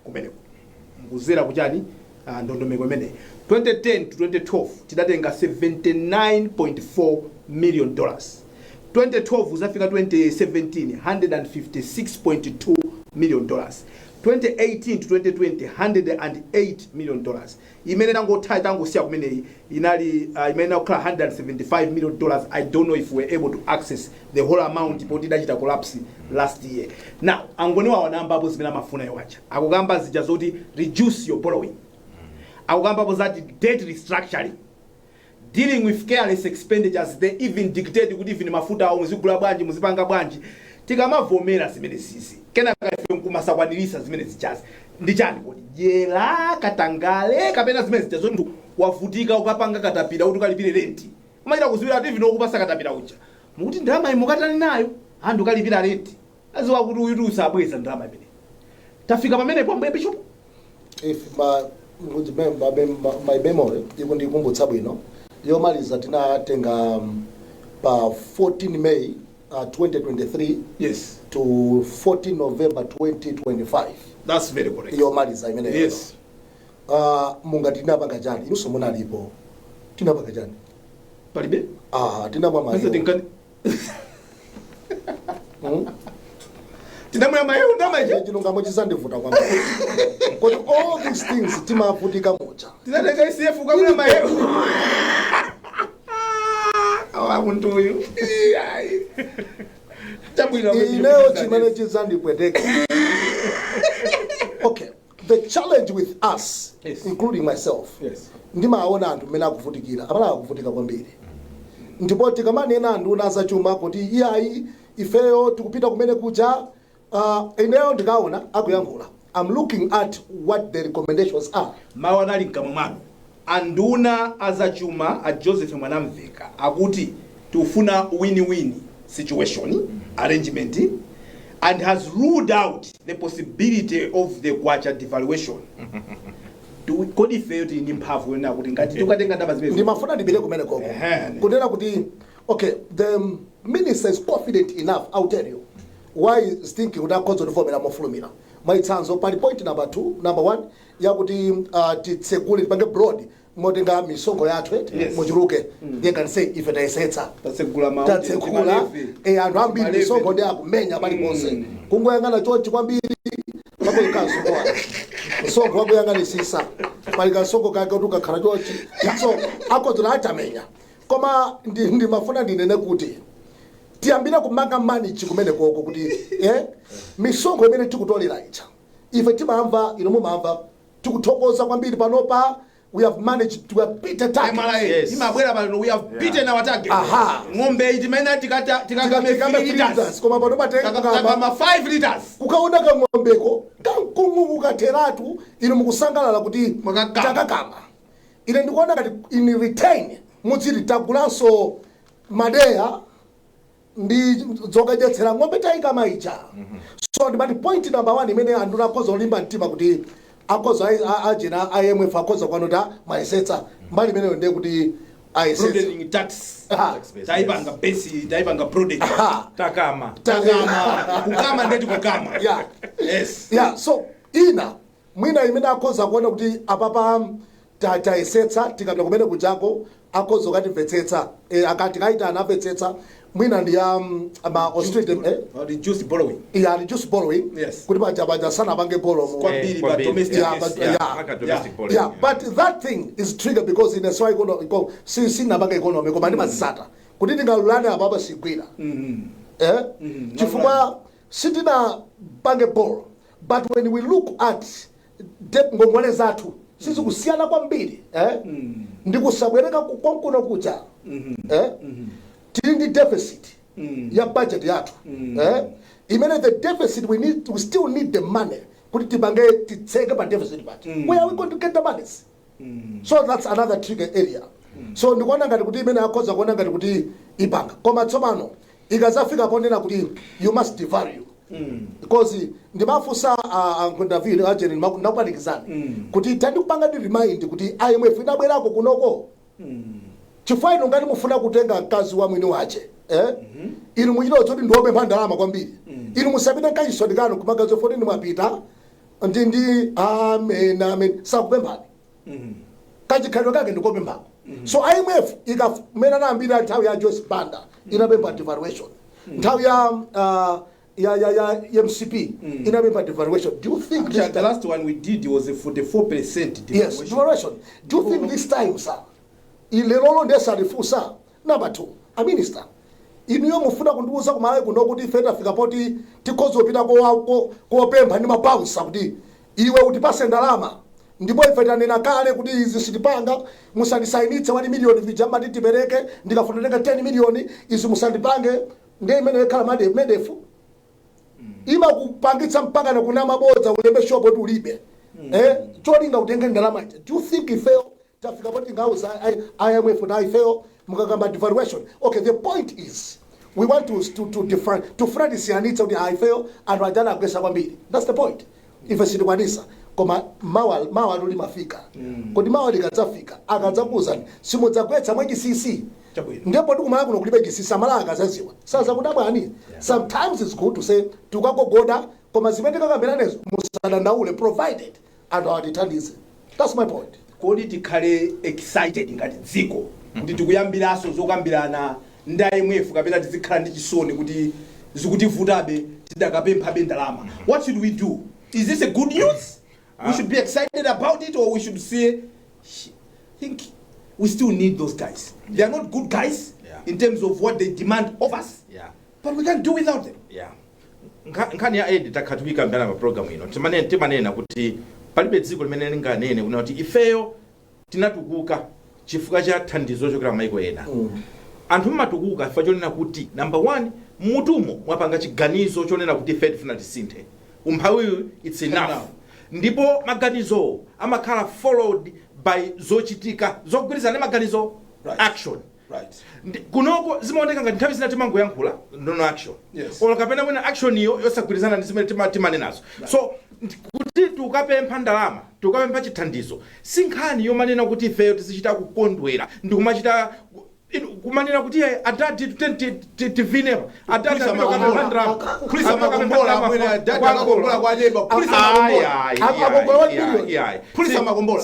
kumeneko mkuzera kuchani, ndondomeko imeneyi. 2010 to 2012 tidatenga $79.4 million. 2012 kuzafika 2017, $156.2 million. 2018 to 2020, $108 million. Imene tangotha, tangosiya kumeneyi inali imene inakhala $175 million. I don't know if we're able to access the whole amount poti idachita collapse last year. Now, angoni wawo anayambapo zimene amafuna iwacha. Akukamba zija zoti reduce your borrowing, akukambapo zati debt restructuring, dealing with careless expenditures. They even dictate kuti even mafuta awo muzigula bwanji, muzipanga bwanji. Tikamavomera zimene zizi, kenaka ife nkumasakwanirisa zimene zichazi, ndi chani kodi? Dyera, katangale, kapena zimene zija zoti munthu wavutika ukapanga katapira kuti ukalipire renti, umachita kuziwira kuti even okupasa katapira uja mukuti ndalama iyi mukatani nayo? Anthu kalipira renti aziwa kuti uyu usabweza ndalama imene. Tafika pamenepo, ambuye Bishop? If my memory ikundikumbutsa bwino, yomaliza tinatenga pa 14 May 2023 to 14 November 2025. That's very correct. Yomaliza imeneyo. Mungati tinapanga chani? Inunso munalipo. Tinapanga chani? Palibe. Ah, tinamwa Masa mayo. Tinkani tinamwera mayo ndama ije. Chilungamo chisandivuta kwambiri kuti all these things timavutika muja. Tinatenga ECF ukamwera mayo awa munthu uyu. Ai. Chabwino. Ineyo chimene chizandipweteka, okay, the challenge with us, including myself, ndimaona anthu mmene akuvutikira, amene akuvutika kwambiri. Ndipo tikamanena anduna zachuma kuti iyayi, ifeyo tikupita kumene kuja, ineyo ndikaona akuyankhula, I'm looking at what the recommendations are. Mawu anali mkamwa mwanu. Anduna azachuma a Joseph Mwanamveka akuti tikufuna win-win situation arrangement and has ruled out the possibility of the kwacha devaluation. Kodi ifeyo tili ndi mphamvu yonena kuti ngati tikukatenga ndalama zimene Ndimafuna ndipite kumene koko. Kunena kuti okay, the minister is confident enough. I'll tell you why is thinking kuti akhoza kutivomera mofulumira. Mwachitsanzo, pali point number two, number one yakuti titsegule, tipange broad motenga misonkho yathu. Muchuluke. They can say ife tayesetsa, tatsegula tatsekula anthu ambiri misonkho ndi akumenya paliponse. Kungoyang'ana chonchi kwambiri pakoika msonkho wake, msonkho wakuyang'anisisa pali kasonkho kake kuti ukakhala chonchi, so akodzera atamenya. Koma ndimafuna ndinene kuti tiyambire kumanga manage kumene koko kuti misonkho imene tikutolera ija, ife timamva, inu mumamva, tikuthokoza kwambiri panopa. We have managed to have beat a target. MRA imabwera pano, we have beaten our target. Ng'ombe iyi timene tikakame Tikame 3 liters. liters, koma pano patenga Takama 5 liters. Kukaona kang'ombeko kamkungu kukatheratu, inu mukusangalala kuti Mwakakama. Takakama. Ine ndikuona ngati in return mudziti tagulanso madeya ndi zokadyetsera ng'ombe tayikama ija. So ndimati point number one imene anthu akhoza kulimba mtima kuti akhoza ajena IMF akhoza kwanota mayesetsa mbali imeneyo, ndiye kuti ayesetsa. Broadening tax. Aha. Taipanga base, taipanga broadening. Aha. Takama. Takama, kukama ndeti kukama. Yeah, so ina mwina imene akhoza kuona kuti apapa tayesetsa, tikapita kumene kujako akhoza kukatimvetsetsa, akati kaita anamvetsetsa, mwina ndi ya ma austerity, Reduce borrowing. Yeah, reduce borrowing. Kuti paja sanapange borrow Kwambiri pa Kwambiri. domestic. Yeah, Yes. but- yeah. Maka domestic borrowing. Yeah, but that thing is triggered because ine so sinapanga economy, koma ndimazisata kuti ndingalulane apapa sigwira, eh? Chifukwa sitinapange borrow, but when we look at debt, ngongole zathu sizikusiyana kwambiri, eh? Ndikusabwereka konkuno kuja, eh? Tili ndi deficit ya budget yathu, eh? Imene the deficit we still need the money kuti tipange titseke pa deficit part. Where are we going to get the monies? So that's another trigger area. So ndikuona ngati kuti imene akhoza kuona ngati kuti ipanga, koma tsopano ikazafika ponena kuti you must devalue, because ndimafunsa Uncle David ajeni nakupanikizani kuti tandikupanga ndi remind kuti IMF inabwerako kunoko, chifukwa inu ngati mufuna kutenga mkazi wa mwini wache, eh? Inu muchita zoti ndiwopempha ndalama kwambiri, inu musapite nkachisoni kanu kumagazo foti mwapita ndi amen amen, sakupemphani, kachikhalidwe kake ndikopemphako. So IMF ikamene anayambira nthawi ya Joyce Banda inapempha devaluation, nthawi ya MCP inapempha devaluation. Do you think this Actually, the time, last one we did was a 44% Yes, devaluation. Devaluation. Do you think this time, sir, ilelolo ndesalifunsa? Number two, a minister, inuyo mufuna kundiuza kumalawi kuno kuti ife tafika poti tikhoza kupita kopempha ndi mabouncer kuti iwe utipase ndalama, ndipo ife tanena kale kuti izi sitipanga, musandisayinitse 1 miliyoni vija mati tipereke, ndikafuna tenga 10 miliyoni, izi musandipange. Ndiye imene ikhala MEDEF imakupangitsa mpaka nakuna mabodza, ulembe shopo kuti ulibe, eh, cholinga utenge ndalama ija. Do you think ifeyo tafika poti ngauza IMF na ifeyo mukakamba devaluation? Okay, the point is we want to differ, tufuna tisiyanitse kuti ifeyo anthu ajana agwesa kwambiri. That's the point. Ife sitikwanisa, koma mawa mawa limafika. Kodi mawa likadzafika akadzakuwuzani simudzagwetsa mwachisisi? Chabwino. Ndipo tikumala kuno kulibe chisisi, amala akazaziwa sazakudabwani. Sometimes it's good to say tikagogoda, koma zimene tikakambiranezo musadandaule, provided anthu awatithandize. That's my point. Kodi tikhale excited ngati dziko kuti tikuyambiranso zokambirana ndi IMF, kapena tizikhala ndi chisoni kuti zikutivutabe, tidakapemphabe ndalama? What should we do? Is this a good news we should be excited about it, or we should say, think we still need those guys? They are not good guys in terms of what they demand of us, but we can't do without them. Yeah. Nkhani ya aid takhala tikuyikambirana pa program ino. Timanena kuti palibe dziko limene linganene kuna kuti ifeyo tinatukuka chifukwa cha thandizo lochokera maiko ena. Anthu mmatukuka chifukwa chonena kuti, number one, mutumo mwapanga chiganizo chonena kuti ife tifuna tisinthe umphawiyu, it's enough. Enough. Ndipo maganizowo amakhala followed by zochitika zogwirizana ndi maganizo, action. Kunoko zimaoneka ngati nthawi zina timangoyankhula, no action, or kapena mwina action iyo yosagwirizana ndi zimene timanenazo. So kuti tikapempha ndalama, tikapempha chithandizo, si nkhani yomanena kuti ifeyo tizichita kukondwera ndi kumachita kumanena kuti "Eh, adadi tivinepa, adadi Kulisa apita kukapempha makombola. ndalama." Kulisa Apita kukapempha makombola, ndalama amwene, adadi kwa akakombola Angola. kwa Jeba. Kulisa Ayi, makombola. ayi, Akombola ayi, 1 billion. ayi, ayi. Kulisa makombola.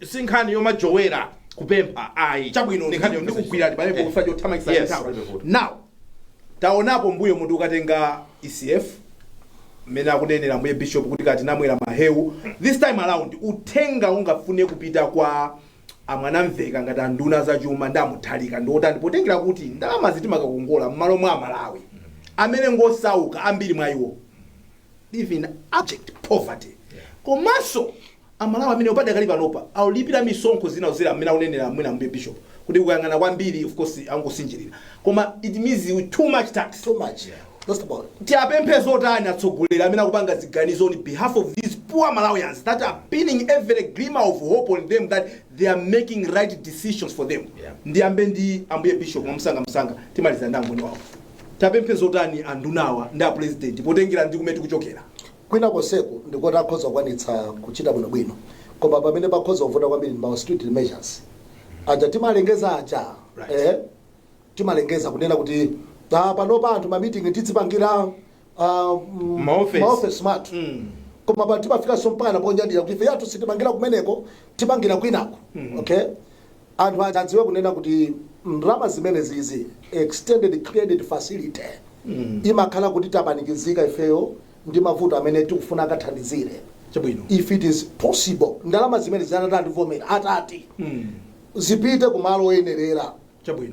Si nkhani yomajowera kupempha, ayi. Chabwino. Ndi nkhani yomvetsa Ndikugwira palipo kufa chothamangitsa nthawi. Palibe vuto. Now taonapo mbuyo munthu ukatenga ECF, mmene akunenera mbuye bishop kuti kati namwera mahewu. This time around uthenga ungafune kupita kwa amwanamveka ngati anduna zachuma ndi amuthalika ndiotani, potengera kuti ndalama zitimakakongola m'malo mwa Amalawi amene ngosauka, ambiri mwa iwo live in abject poverty, komanso Amalawi amene opadakali panopa aulipira misonkho zina zera amene akunenera mwina mbe bishop kuti kuyang'ana kwambiri, of course angosinjirira, koma it means too much tax. Too much, that's about it. Tiapemphe zotani atsogoleri amene akupanga ziganizo on behalf of these poor Malawians that are pinning every glimmer of hope on them that they are making right decisions for them? Ndiyambe ndi ambuye bishop mwamsangamsanga, timaliza ndi angoni wawo. Tapemphe zotani andunawa ndi apresident potengera ndi kumene tikuchokera? Kwina konseku ndikuti akhoza kukwanitsa kuchita bwinobwino, koma pamene pakhoza kuvuta kwambiri ndi ma austerity measures aja timalengeza aja. Timalengeza kunena kuti panopa anthu ma meeting tidzipangira maoffice. Maoffice mwathu, koma pa timafikanso mpaka ponyadira kuti ife yathu sitimangira kumeneko, timangira kwinako. Okay, anthu aja adziwe kunena kuti ndalama zimene zizi, extended credit facility, imakhala kuti tapanikizika ifeyo ndi mavuto amene tikufuna akathandizire. If it is possible, ndalama zimene zinatati atati zipite kumalo oyenerera,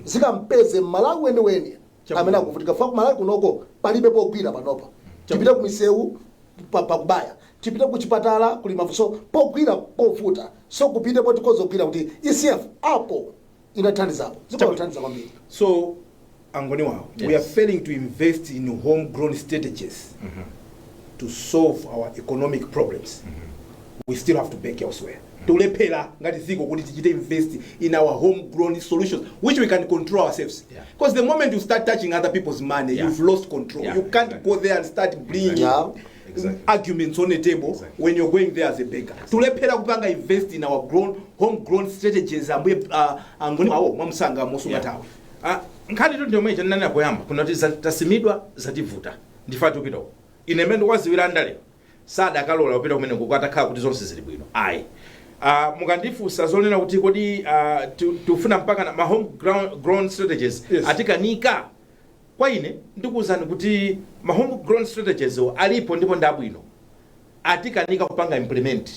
zikampeze mmalawi weniweni amene akuvutika. Fa kumalawi kunoko palibe pogwira panopa. Tipite kumisewu pakubaya, tipite kuchipatala kuli mavuto, pogwira povuta. So kupite potikozogwira kuti ECF apo inathandizapo, zikothandiza kwambiri. So angoni wawo, we are failing to invest in homegrown strategies to solve our economic problems. We still have to beg elsewhere. Tikulephera ngati dziko kuti tichite invest in our homegrown solutions which we can control ourselves, because the moment you start touching other people's money, you've lost control. You can't go there and start bringing arguments on the table when you're going there as a beggar. Tulephera kupanga invest in our homegrown strategies. Ambuye angoni wawo, mwamsanga mosunga nthawi. Ah, nkhani tu ndiyomwe chanena poyamba kunati tasimidwa, zativuta, ndifa tikupita uko. Ine mmene ndikuwaziwira andalewa, sadakalola kupita kumene kukatakhala kuti zonse zili bwino, ayi. Mukandifunsa zonena kuti kodi tifuna mpaka na ma home grown strategies atikanika, kwa ine ndikuwuzani kuti ma home grown strategies wo alipo ndipo ndi abwino, atikanika kupanga implement.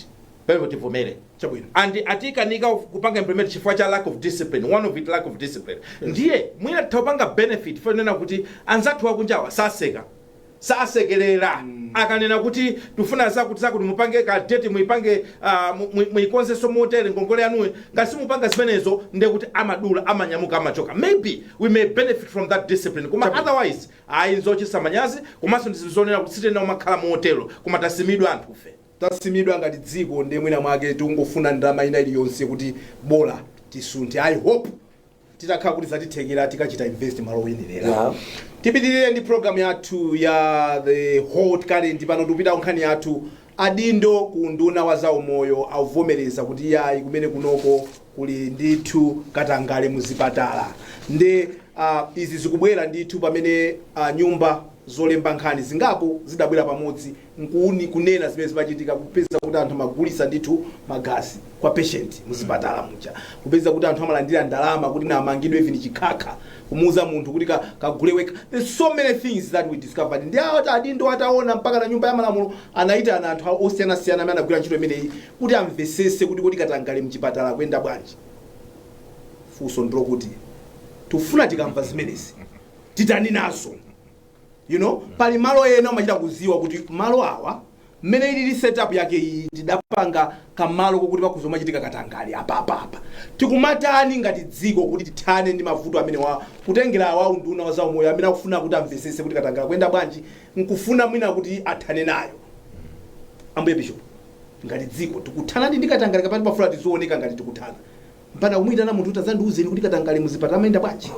Pamenepo tivomere. And atikanika kupanga implement chifukwa cha lack of discipline, one of it, lack of discipline. Ndiye mwina titapanga benefit fanena kuti anzathu akunjawa saseka, sasekerera akanena kuti tifuna zakuti zakuti, mupange ka debt, muipange muikonzenso motere ngongole yanuyo. Ngati simupanga zimenezo, ndiye kuti amadula, amanyamuka, amachoka. Maybe we may benefit from that discipline, koma otherwise ayi, nzochititsa manyazi, komanso ndizonena kuti sitena umakhala motero, koma tasimidwa anthufe. Tasimidwa ngati dziko, ndiye mwina mwake tikungofuna ndalama ina iliyonse kuti bola tisunthe. I hope titakhala kuti zatithekera, tikachita invest malo oyenerera. Tipitirire ndi program yathu ya The Hot Current. Pano tikupita nkhani yathu. Adindo ku nduna wa zaumoyo akuvomereza kuti yayi, kumene kunoko kuli ndithu katangale muzipatala. Ndi izi zikubwera ndithu pamene nyumba zolemba nkhani zingapo zidabwera pamodzi nkuuni kunena zimene zimachitika, kupeza kuti anthu amagulitsa ndithu magazi kwa patient muzipatala muja, kupeza kuti anthu amalandira ndalama kuti namangidwe, even chikhakha kumuuza munthu kuti kagule wekha. There's so many things that we discovered. Ndi awo adindo ataona mpaka na Nyumba ya Malamulo anayitana anthu osiyanasiyana amene anagwira ntchito imeneyi kuti amvesese kuti kodi katangale mchipatala kuyenda bwanji. Funso ndilokuti tifuna tikamva zimenezi titani nazo? Pali malo ena umachita kuziwa kuti malo awa, mmene ilili setup yake iyi, tidapanga kamalo kokuti pakhoza kumachitika katangale apapapa. Tikumatani ngati dziko kuti tithane ndi mavuto amene wa kutengera awa unduna wa zaumoyo amene akufuna kuti amvesese kuti katangale kuyenda bwanji, nkufuna mwina kuti athane nayo? Ambuye bishop, ngati dziko tikuthanadi ndi katangale, kapena pafuna tizioneka ngati tikuthana mpaka kumuyitana munthu kuti adzandiuzeni kuti katangale muzipatala amayenda bwanji?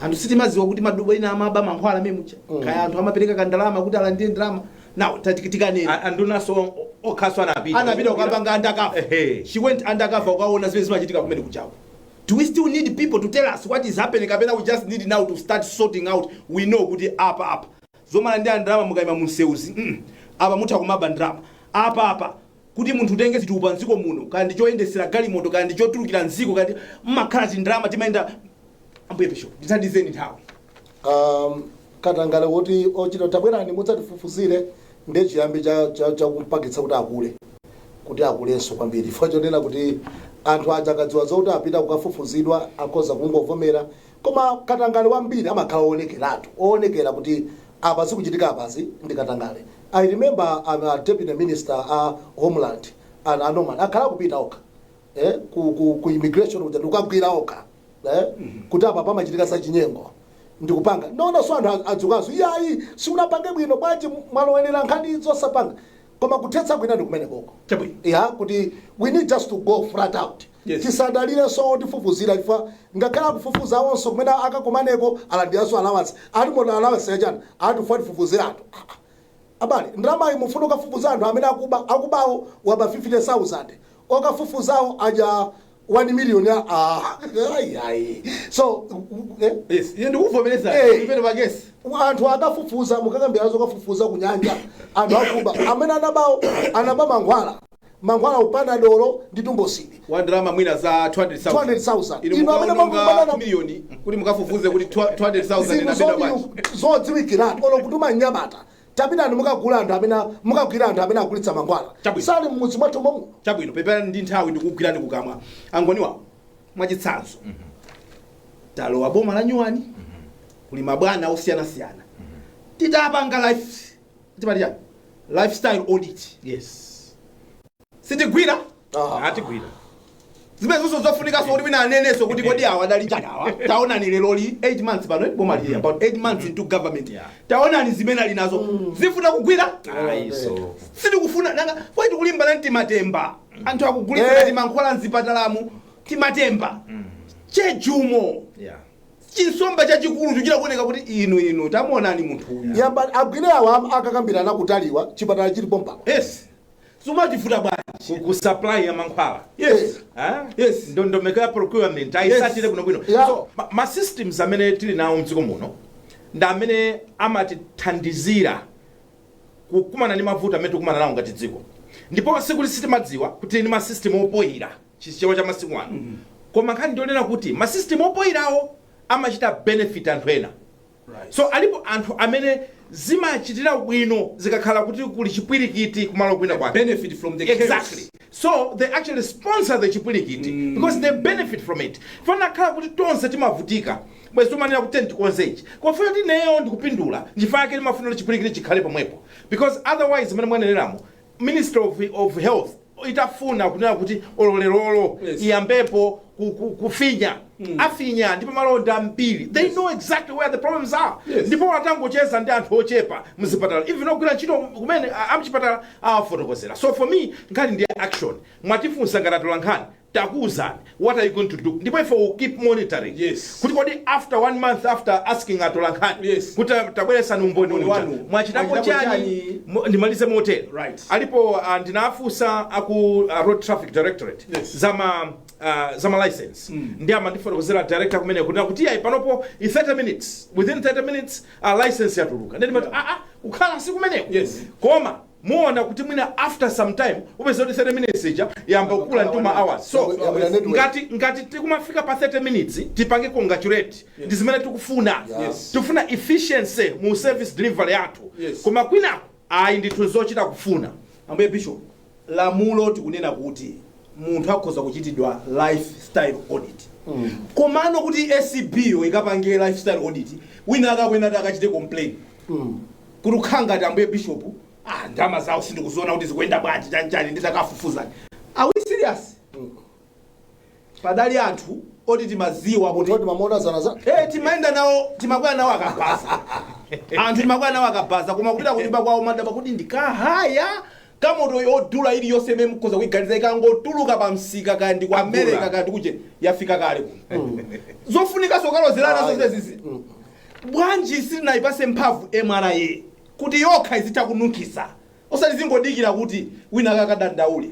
Anthu sitimaziwa kuti madubo ena amaba mankhwala memucha, kaya anthu amapereka kandalama kuti alandire ndalama. Now tikanena Andunaso okhaso anapita. Anapita kukapanga undercover. She went undercover ukaona zimene zimachitika kumene kuchako. Do we still need people to tell us what is happening, kapena we just need now to start sorting out? We know kuti apa apa zomalandira ndalama mukayima munseuzi, apa mutha kumaba ndalama, apa apa kuti munthu utenge zitupa mdziko muno, kaya ndi choyendesera galimoto, kaya ndi chotulukira mdziko, kaya mmakhala tindalama timayenda. Ambuye bishop, ndithandizeni nthawi. Katangale woti ochita tabwerani mudzatifufuzire ndiye chiyambi cha kumpangitsa kuti akule, kuti akulenso kwambiri, chifukwa chonena kuti anthu aja akadziwa zokuti apita kukafufuzidwa akhoza kungovomera. Koma katangale wambiri amakhala oonekeratu, oonekera kuti apa zikuchitika, apazi ndi katangale. I remember deputy minister a homeland. Ana anomani akhala kupita okha ku immigration kuja ndikukagwira okha kuti apa pamachitika zachinyengo ndikupanga ndionanso anthu adzukanso, iyayi, simunapange bwino, bwanji mwalowerera nkhani zosapanga? Koma kuthetsa kwina ndi kumene koko. Ya, kuti we need just to go flat out. Tisadalirenso tifufuzira, chifukwa ngakhale akufufuza awonso, kumene akakumaneko alandiranso allowance. Ati mona allowance yachani? Ati kufa tifufuzira anthu. Abale, ndalamayi mufuna ukafufuza anthu amene akuba, akubawo waba 50,000, okafufuzawo aja 1 million ya ayi ayi, so Yes, iye ndikuvomereza. Imene pakesi. Anthu akafufuza, mukakambirazo kafufuza kunyanja, anthu akuba amene anabawo anaba mankhwala, mankhwala upanadolo ndi tumbosidi. Wa ndalama mwina za 200,000. 200,000. Inu Inu amene mukaononga mukumbana miliyoni kuti mukafufuze kuti 200,000 zinthu inapita bwanji. Zodziwikiratu, olo kutuma mnyamata, tapitani mukagula anthu amene, mukagwira anthu amene agulitsa mankhwala. Sali mmudzi mwathu momuno. Chabwino, pepera ndi nthawi, ndikugwirani kukamwa. Angoniwa, mwachitsanzo, talowa boma la nyuwani, kuli mabwana osiyanasiyana. Titapanga life, timati chani, lifestyle audit, sitigwira? Atigwira. Zimene zonso zofunikanso kuti wina anenenso kuti kodi awa adali chani awa? Taonani leroli, 8 months pano, boma lili about 8 months into government. Taonani zimene ali nazo, zifuna kugwira. Ayiso. Sitikufuna nanga foi tikulimbana ndi timatemba, anthu akugulitsa timankhwala mzipatalamu, timatemba chejumo, chinsomba chachikulu chikuchita kuoneka kuti inu tamuonani munthu uyu. Yamba agwire awa akakambirana kutaliwa, chipatala chilipo mpaka. Yes, sumachifuta bwanji? Ku supply ya mankhwala. Ah? Yes. Ndondomeko ya procurement ayisatire bwinobwino. So ma systems amene tili nawo mdziko muno ndi amene amatithandizira kukumana ndi mavuto amene tikumana nawo ngati dziko. Ndipo sikuti sitimadziwa kuti tili ndi ma system opoyira, Chichewa cha masiku ano. Koma nkhani ndionena kuti ma system opoyirawo amachita benefit anthu ena. So alipo anthu amene zimachitira bwino zikakhala kuti kuli chipwirikiti kumalo kwina kwake. Benefit from the chaos. Exactly. So they actually sponsor the chipwirikiti because they benefit from it. Fanakhala kuti tonse timavutika, bwezi timanena kuti tikonze ichi. Kofuna kuti ineyo ndikupindula, nchifukwa chake timafuna kuti chipwirikiti chikhale pomwepo, because otherwise imene mwaneneramo, Ministry of Health itafuna kunena kuti ololerolo iyambepo kufinya, afinya, ndipo malonda ambiri they know exactly where the problems are. Ndipo atangocheza ndi anthu ochepa mzipatala, even ogwira ntchito kumene amchipatala, awafotokozera. So for me, nkhani ndi action. Mwatifunsa ngati atola nkhani, takuwuzani, what are you going to do? Ndipo ife will keep monitoring kuti kodi after one month after asking atola nkhani kuti tabweresani umboni umboni uja, wanu, mwachitapo mwachitapo chani? chani? Ndimalize motere. Alipo ndinafunsa aku Road Traffic Directorate zama license, ndi amandifotokozera director kumene kunena kuti iyayi, panopo i 30 minutes, within 30 minutes license yatuluka. Ndi ndimati, aa, kukhala si kumeneko. Koma muona kuti mwina after some time upeza kuti 30 minutes ija yamba kukula ndi ma hours. So Yabwera network. ngati tikumafika pa 30 minutes, tipange congratulate, ndi zimene tikufuna. Tikufuna efficiency mu service delivery yathu. Koma kwinako ayi ndithu, zochita kufuna. Ambuye Bishop, lamulo tikunena kuti munthu akhoza kuchitidwa lifestyle audit. Komano kuti ACB yo ikapange lifestyle audit, wina akakwena ati akachite complain kuti ukhala ngati ambuye Bishop, ndalama zawo sindikuziona kuti zikuyenda bwanji, chanchani, nditakafufuzani. Are we serious? Padali anthu oti timaziwa kuti munthu oti mamuona zana za timayenda nawo, timakwera nawo akabaza, anthu timakwera nawo akabaza, koma kupita kunyumba kwawo madaba kuti ndikahaya kamoto yodula iliyonse imene mukhoza kuiganiza, ikangotuluka pa msika, kaya ndi ku America, kaya ndi kuje, yafika kale kuno. Zofunika sokalozerana zonse zizi. Bwanji sitinayipase mphamvu MRA kuti yokha izitha kununkhisa, osati zingodikira kuti wina akakadandaule?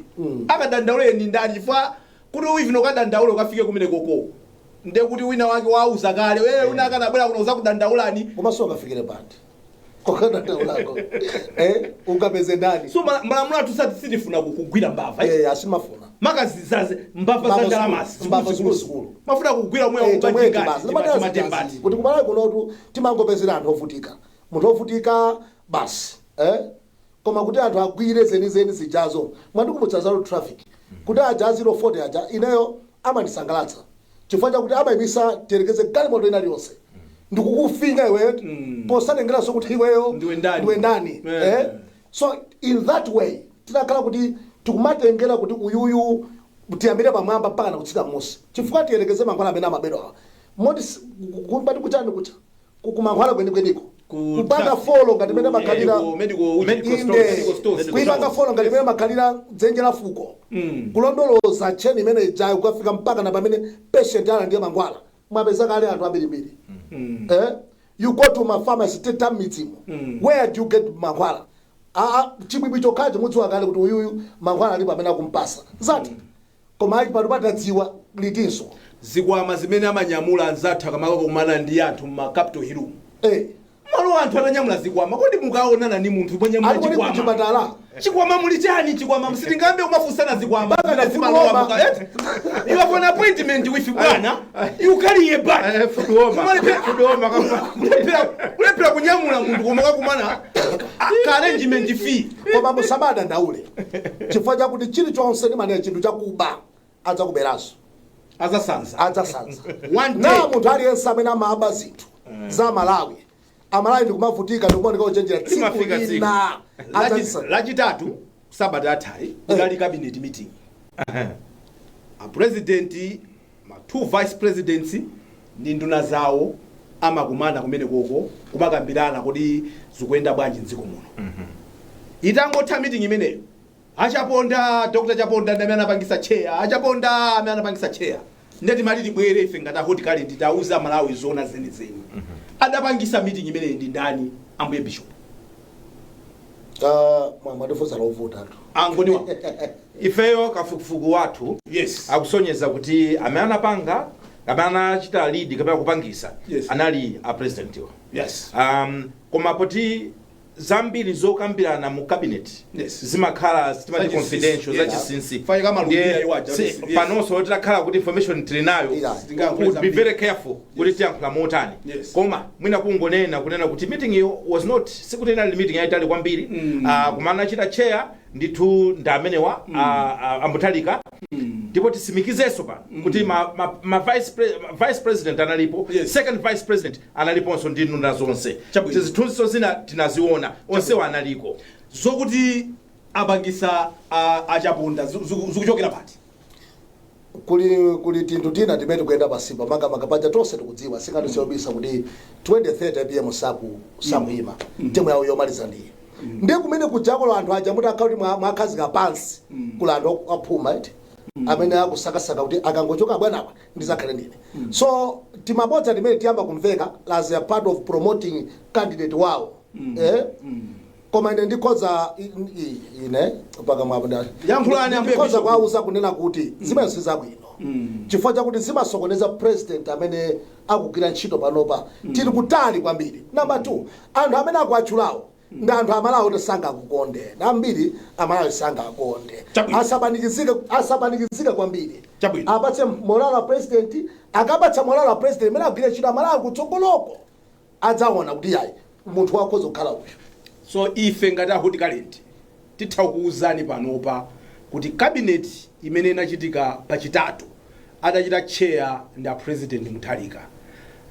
Akadandaule ndi ndani? Chifukwa kuti even ukadandaule, ukafike kumene koko, nde kuti wina wake wauza kale, wina akanabwera kuno uzakudandaulani. Komanso ungafikire pati kokadandaulako? Ungapeze ndani? So malamulo athu sati sitifuna kugwira mbava. Asimafuna. Makazizaze mbava za Mbava ndalamasi. Mbava zikuluzikulu. Mafuna kugwira omwe Chomwecho basi. timatembati. Kuti kumalawi kunotu timangopezera anthu ovutika, munthu ovutika basi, Koma kuti anthu agwire zenizeni zijazo, mwandikumbutsa za road traffic, kuti aja a 040 aja ineyo amandisangalatsa chifukwa chakuti amayimisa, tiyerekeze, galimoto ina liyonse ndikukufinya iweyo, posatengeranso kuti iweyo ndiwe ndani. Ndiwe ndani. So in that way tinakhala kuti Tikumatengera kuti uyuyu tiyambire pamwamba mpaka nakutsika m'munsi, chifukwa tiyelekeze mankhwala amene amabedwa moti kumbati kuchani kucha kumankhwala kwenikweniko kupanga follow ngati mene makhalira medical Medical inde stores. Medical stores. Kuipanga follow ngati mene makhalira dzenje la fuko, kulondoloza chain imene ijayo kukafika mpaka na pamene patient alandire mankhwala, mwapeza kale anthu ambirimbiri. You go to ma pharmacy teta m'midzimo, where do you get mankhwala? Ah, chibwibwi chokhacho mudziwa kale kuti uyuyu mankhwala alipo amene akumpasa zati, koma ali pano patadziwa litinso. Zikwama zimene amanyamula anzathu akamakakumana ndi anthu mma Capital Hill, malo anthu atanyamula zikwama, kodi mukaonana ni munthu mwanyamula Ali kodi chikwama? Kuchipatala. Chikwama muli chani? Chikwama sitingambe kumafunsana zikwama. Mpaka na Zimalowa food you have an appointment with bwana, you carry a bag. Food warmer. Food warmer. Kulephera kunyamula munthu koma kakumana ka arrangement fee. Koma musamadandaule, chifukwa chakuti chilichonse ndimanena, chinthu chakuba adzakuberanso. Azasanza. Adzasanza. One day. Na munthu aliyense amene amaba zinthu za Malawi, Amalawi ndikumavutika, ndikumaoneka kuchenjera, tsiku Limafika tsiku. lina adzasanza. Lachitatu sabata athayi kudali cabinet meeting. A president, ma two vice presidents ndi nduna zawo amakumana kumene koko kumakambirana kuti zikuyenda bwanji mdziko muno. Itangotha meeting imeneyo, achaponda, Dr Chaponda ndi amene anapangisa chair, achaponda amene anapangisa chair. Ndeti mati tibwere ife ngati a Hot Current, tauza Malawi zona zenizeni. Adapangisa meeting imeneyi ndi ndani, ambuye bishop? Ah, mwatifunsa lovuta tu. Angoniwa. Ifeyo kafukufuku wathu akusonyeza kuti amene anapanga, amene anachita lead kapena kupangisa anali a president iwo. Koma poti zambiri zokambirana mu cabinet zimakhala timati Zachinsinsi. confidential, zachinsinsi. Fanye kamalumbira Ndiye, iwaja, yes. panonso titakhala kuti information tili nayo, would be very careful kuti tiyankhula motani. Koma mwina kungonena kunena kuti meeting iyo was not, sikuti inali meeting yayitali kwambiri. Koma anachita chair ndithu ndi amenewa, a Mutharika. Ndipo tisimikizenso pano kuti ma vice president analipo, second vice president analiponso ndi nduna zonse. Chabwino. Zithunziso zina tinaziona, onsewa analiko. Zokuti apangisa achaponda zikuchokera pati? Kuli tinthu tina timene tikuyenda pasipa makamaka paja tonse tikudziwa, singatisiobisa kuti 2030 APM sakuyima, term yawo yomaliza ndiye ndiye kumene kujakolo anthu aja muti akhala kuti mwakhazika pansi, kuli anthu aphuma iti amene akusakasaka kuti akangochoka bwanawa ndizakhale ndine. So timabodza timene tiyamba kumveka as a part of promoting candidate wawo. Koma ine ndikhoza ine pakamwapo Yankhulani, ambuye ndikhoza Bishop. kuwauza kunena kuti zimene sizabwino, chifukwa chakuti zimasokoneza president amene akugwira ntchito panopa. Tili kutali kwambiri. Number two, anthu amene akuatchulawo ndi anthu Amalawi kuti sangakukonde, ambiri Amalawi sangakonde. Chabwino. Asapanikizike kwambiri. Chabwino. Apatse morale wa president. Akapatsa morale wa president imene agwire ntchito, Amalawi kutsogoloko adzaona kuti yayi, munthu wakhoza kukhala uyu. So ife ngati a Hot Current titha kuwuzani panopa kuti cabinet imene inachitika pachitatu adachita chair ndi a President Mutharika.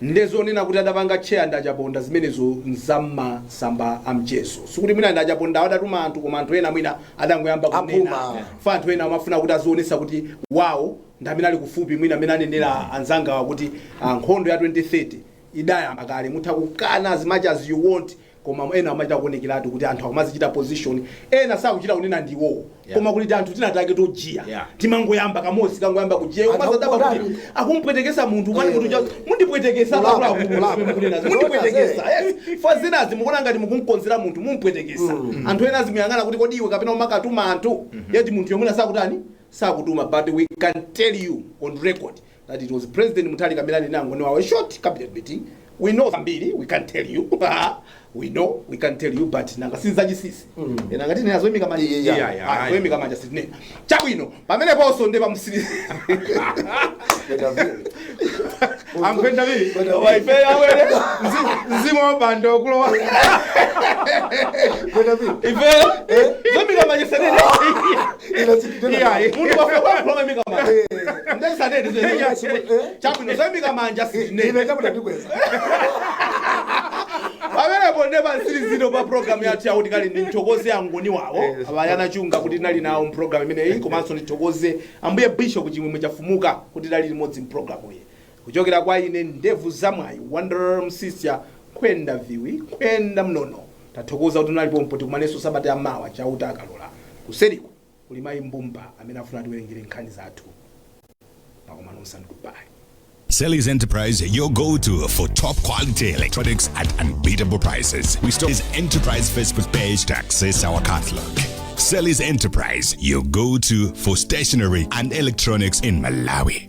Ndezonena kuti adapanga chair ndi achaponda, zimenezo nzammasamba a mchezo. Sikuti mwina ndi achaponda adatuma anthu, koma anthu ena mwina adangoyamba kunena. Apuma. Fa anthu ena amafuna kuti azionesa kuti wawo ndi amene ali kufupi. Mwina amene anenera anzangawa kuti nkhondo ya 2030 idayamba kale, mutha kukana as much as you want, koma ena amachita kuonekeratu kuti anthu akumazichita position, ena sakuchita kunena ndiwowo, koma kuti anthu tinatake tojiya, timangoyamba kamozi kangoyamba kujiya. Anthu Umazadaba kuti akupotani. akumpwetekesa munthu kwani, munthu mundipwetekesa. Kulapa, Akuluakulu, kulapa. mukunena mundipwetekesa. Yes, fa zinazi mukuona ngati mukumkonzera munthu, mumpwetekesa. Anthu ena azimuyang'ana kuti kodi iwe kapena umakatuma anthu, yeti munthu yomwe sakutani, sakutuma. But we can tell you on record that it was President Mutharika amene ali nango our short cabinet meeting. We know zambiri, we can tell you, we know, we can tell you, but nanga sizachisisi ena ngati nena zoyimika manja. Yeah. Ah, zoyimika manja sitinena. Chabwino, pameneponso ndi pamusiri. Amkwenda vivi. Ife awere. Mzimu wa bando okulowa. Ife zoyimika manja sanene. Munthu wafe kwakuloma imika manja ndesanene. Chabwino, zoyimika manja sitinene. Ine chabuda ndikweza. Pamenepo. Pamenepo ndi pamtsiriziro pa program yathu yakuti kali. Ndithokoze angoni wawo abayana chunga kuti tinali nawo mpulogalamu imeneyi, komanso ndithokoze ambuye Bishop Chimwemwe Chafumuka kuti tinali limodzi mpulogalamu iyi. Kuchokera kwa ine, ndevu zamwayi Wanderer Msisya, nkhwenda viwi nkhwenda mnono, tathokoza kuti tinalipompo. Tikumanenso sabata yamawa, Chauta akalola. Kuseriko kuli mayi Mbumba amene afuna tiwerengere nkhani zathu. Makoma nonse and goodbye. Selly's Enterprise, your go-to for top quality electronics at unbeatable prices. We store Enterprise Facebook page to access our catalog. Selly's Enterprise, your go-to for stationery and electronics in Malawi.